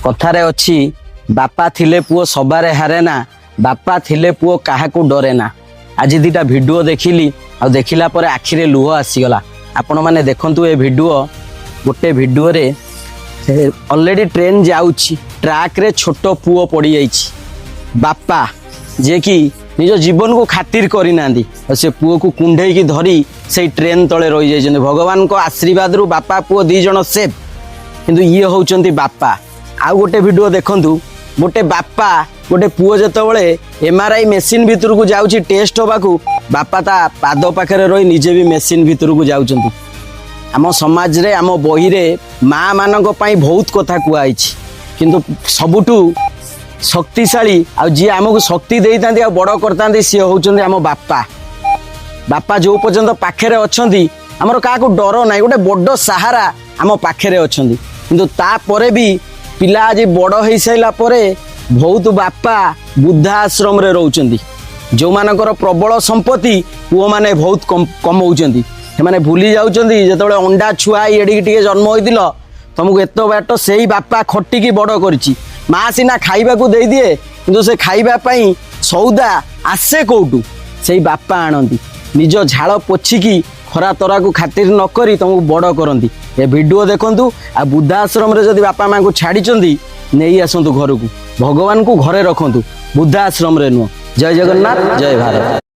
କଥାରେ ଅଛି, ବାପା ଥିଲେ ପୁଅ ସବାରେ ହାରେ ନା, ବାପା ଥିଲେ ପୁଅ କାହାକୁ ଡରେ ନା। ଆଜି ଦିଟା ଭିଡ଼ିଓ ଦେଖିଲି ଆଉ ଦେଖିଲା ପରେ ଆଖିରେ ଲୁହ ଆସିଗଲା। ଆପଣମାନେ ଦେଖନ୍ତୁ ଏ ଭିଡ଼ିଓ। ଗୋଟେ ଭିଡ଼ିଓରେ ଅଲରେଡ଼ି ଟ୍ରେନ୍ ଯାଉଛି, ଟ୍ରାକ୍ରେ ଛୋଟ ପୁଅ ପଡ଼ିଯାଇଛି। ବାପା ଯିଏକି ନିଜ ଜୀବନକୁ ଖାତିର କରିନାହାନ୍ତି ଆଉ ସେ ପୁଅକୁ କୁଣ୍ଢେଇକି ଧରି ସେଇ ଟ୍ରେନ୍ ତଳେ ରହିଯାଇଛନ୍ତି। ଭଗବାନଙ୍କ ଆଶୀର୍ବାଦରୁ ବାପା ପୁଅ ଦି ଜଣ ସେଫ୍, କିନ୍ତୁ ଇଏ ହେଉଛନ୍ତି ବାପା। ଆଉ ଗୋଟେ ଭିଡ଼ିଓ ଦେଖନ୍ତୁ। ଗୋଟେ ବାପା, ଗୋଟେ ପୁଅ ଯେତେବେଳେ ଏମ୍ଆର୍ଆଇ ମେସିନ୍ ଭିତରକୁ ଯାଉଛି ଟେଷ୍ଟ ହେବାକୁ, ବାପା ତା ପାଦ ପାଖରେ ରହି ନିଜେ ବି ମେସିନ୍ ଭିତରକୁ ଯାଉଛନ୍ତି। ଆମ ସମାଜରେ, ଆମ ବହିରେ ମା ମାନଙ୍କ ପାଇଁ ବହୁତ କଥା କୁହାହେଇଛି, କିନ୍ତୁ ସବୁଠୁ ଶକ୍ତିଶାଳୀ ଆଉ ଯିଏ ଆମକୁ ଶକ୍ତି ଦେଇଥାନ୍ତି ଆଉ ବଡ଼ କରିଥାନ୍ତି, ସିଏ ହେଉଛନ୍ତି ଆମ ବାପା। ବାପା ଯେଉଁ ପର୍ଯ୍ୟନ୍ତ ପାଖରେ ଅଛନ୍ତି, ଆମର କାହାକୁ ଡର ନାହିଁ। ଗୋଟେ ବଡ଼ ସାହାରା ଆମ ପାଖରେ ଅଛନ୍ତି। କିନ୍ତୁ ତାପରେ ବି ପିଲା ଆଜି ବଡ଼ ହେଇସାରିଲା ପରେ ବହୁତ ବାପା ବୃଦ୍ଧା ଆଶ୍ରମରେ ରହୁଛନ୍ତି। ଯେଉଁମାନଙ୍କର ପ୍ରବଳ ସମ୍ପତ୍ତି, ପୁଅମାନେ ବହୁତ କମଉଛନ୍ତି, ସେମାନେ ଭୁଲି ଯାଉଛନ୍ତି, ଯେତେବେଳେ ଅଣ୍ଡା ଛୁଆ ହେଇ ଏଡ଼ିକି ଟିକେ ଜନ୍ମ ହୋଇଥିଲ, ତମକୁ ଏତେ ବାଟ ସେଇ ବାପା ଖଟିକି ବଡ଼ କରିଛି। ମା ସିନା ଖାଇବାକୁ ଦେଇଦିଏ, କିନ୍ତୁ ସେ ଖାଇବା ପାଇଁ ସଉଦା ଆସେ କୋଉଠୁ? ସେଇ ବାପା ଆଣନ୍ତି। ନିଜ ଝାଳ ପୋଛିକି ଖରା ତରାକୁ ଖାତିର ନ କରି ତମକୁ ବଡ଼ କରନ୍ତି। ଏ ଭିଡ଼ିଓ ଦେଖନ୍ତୁ ଆଉ ବୃଦ୍ଧାଶ୍ରମରେ ଯଦି ବାପା ମାଙ୍କୁ ଛାଡ଼ିଛନ୍ତି, ନେଇ ଆସନ୍ତୁ ଘରକୁ। ଭଗବାନଙ୍କୁ ଘରେ ରଖନ୍ତୁ, ବୃଦ୍ଧାଶ୍ରମରେ ନୁହଁ। ଜୟ ଜଗନ୍ନାଥ, ଜୟ ଭାରତ।